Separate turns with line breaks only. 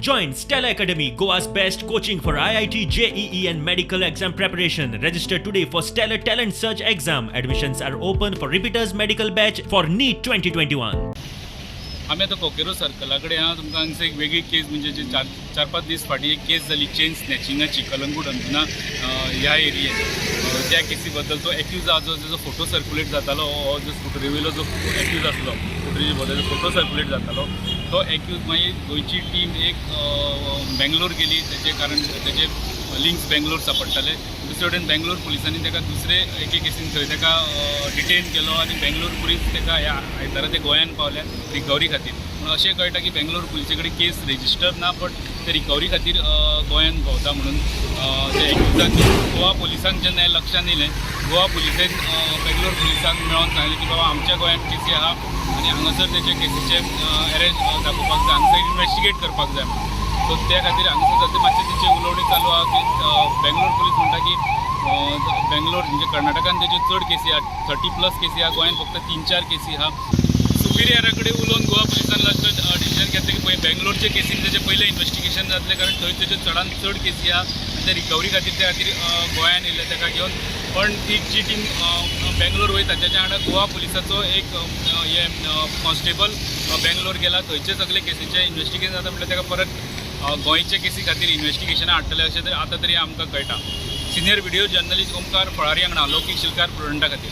Join Stellar Academy, Goa's best coaching for IIT, JEE, and medical exam preparation. Register today for Stellar Talent Search exam. Admissions are open for repeaters medical batch for NEET 2021.
आमी आतां कोकेरो सर्कला कडेन आहा. तुमकां हांगसर एक वेगळी केस, म्हणजे जी चार चार पांच दीस फाटीं एक केस जाली चेन स्नॅचिंगाची कलंगूट अंजुना ह्या एरियेन. त्या केसी बद्दल तो एक्यूज आहा, जो जेजो फोटो सर्क्युलेट जातालो, हो जो स्कुटरी वयलो जो एक्यूज आसलो, स्कुटरी बद्दल फोटो सर्क्युलेट जातालो, तो एक्यूज मागीर गोंयची टीम एक बेंगलोर गेली तेजे, कारण तेजे लिंक्स बेंगलोर सापडटाले. दुसरे वटेन बेंगलोर पुलिसांनी ताका दुसरे एके केसीन थंय ताका डिटेन केलो आनी बेंगलोर पुलीस ताका ह्या आयतारा ते गोंयान पावल्या रिकवरी खातीर. पूण अशें कळटा की बेंगलोर पुलिसे कडेन केस रेजिस्टर ना, बट ते रिकवरी खातीर गोंयान भोंवता म्हणून ते एक्युजाक. गोवा पुलिसांक जेन्ना हें लक्षांत येयलें, गोवा पुलिसेन बेंगलोर पुलिसांक मेळोन सांगलें की बाबा, आमच्या गोंयांत केसी आहा आनी हांगासर तेचे केसीचे अरेस्ट दाखोवपाक जाय, हांगासर इन्वेस्टिगेट करपाक जाय म्हणून. सो त्या खातीर हांगासर सद्या मातशें तेचें उलोवणें चालू आहा की बेंगलोर पुलीस म्हणटा की बेंगलोर म्हणजे कर्नाटकान तेच्यो चड केसी आहा, 30+ केसी आहा, गोंयान फक्त तीन चार केसी आहा. सुपिरियरा कडेन उलोवन गोवा पुलिसान लास्ट डिसिजन घेतलें की पळय, बेंगलोरचे केसीन तेचें पयलें इन्वेस्टिगेशन जातलें, कारण थंय तेच्यो चडान चड केसी आहा आनी ते रिकवरी खातीर, त्या खातीर गोंयान येयल्ले ताका घेवन. पण ती जी टीम बेंगलोर वयता, तेच्या वांगडा गोवा पुलिसाचो एक हे कॉन्स्टेबल बेंगलोर गेला. थंयचे सगळे केसीचें इन्वेस्टिगेशन जाता म्हटल्यार ताका परत गोंयचे केसी खातीर इन्वेस्टिगेशनां हाडटले, अशें तरी आतां तरी आमकां कळटा. सिनियर व्हिडिओ जर्नलिस्ट ओमकार फळारी वांगडा लौकीक शिलकार, प्रुडंटा खातीर.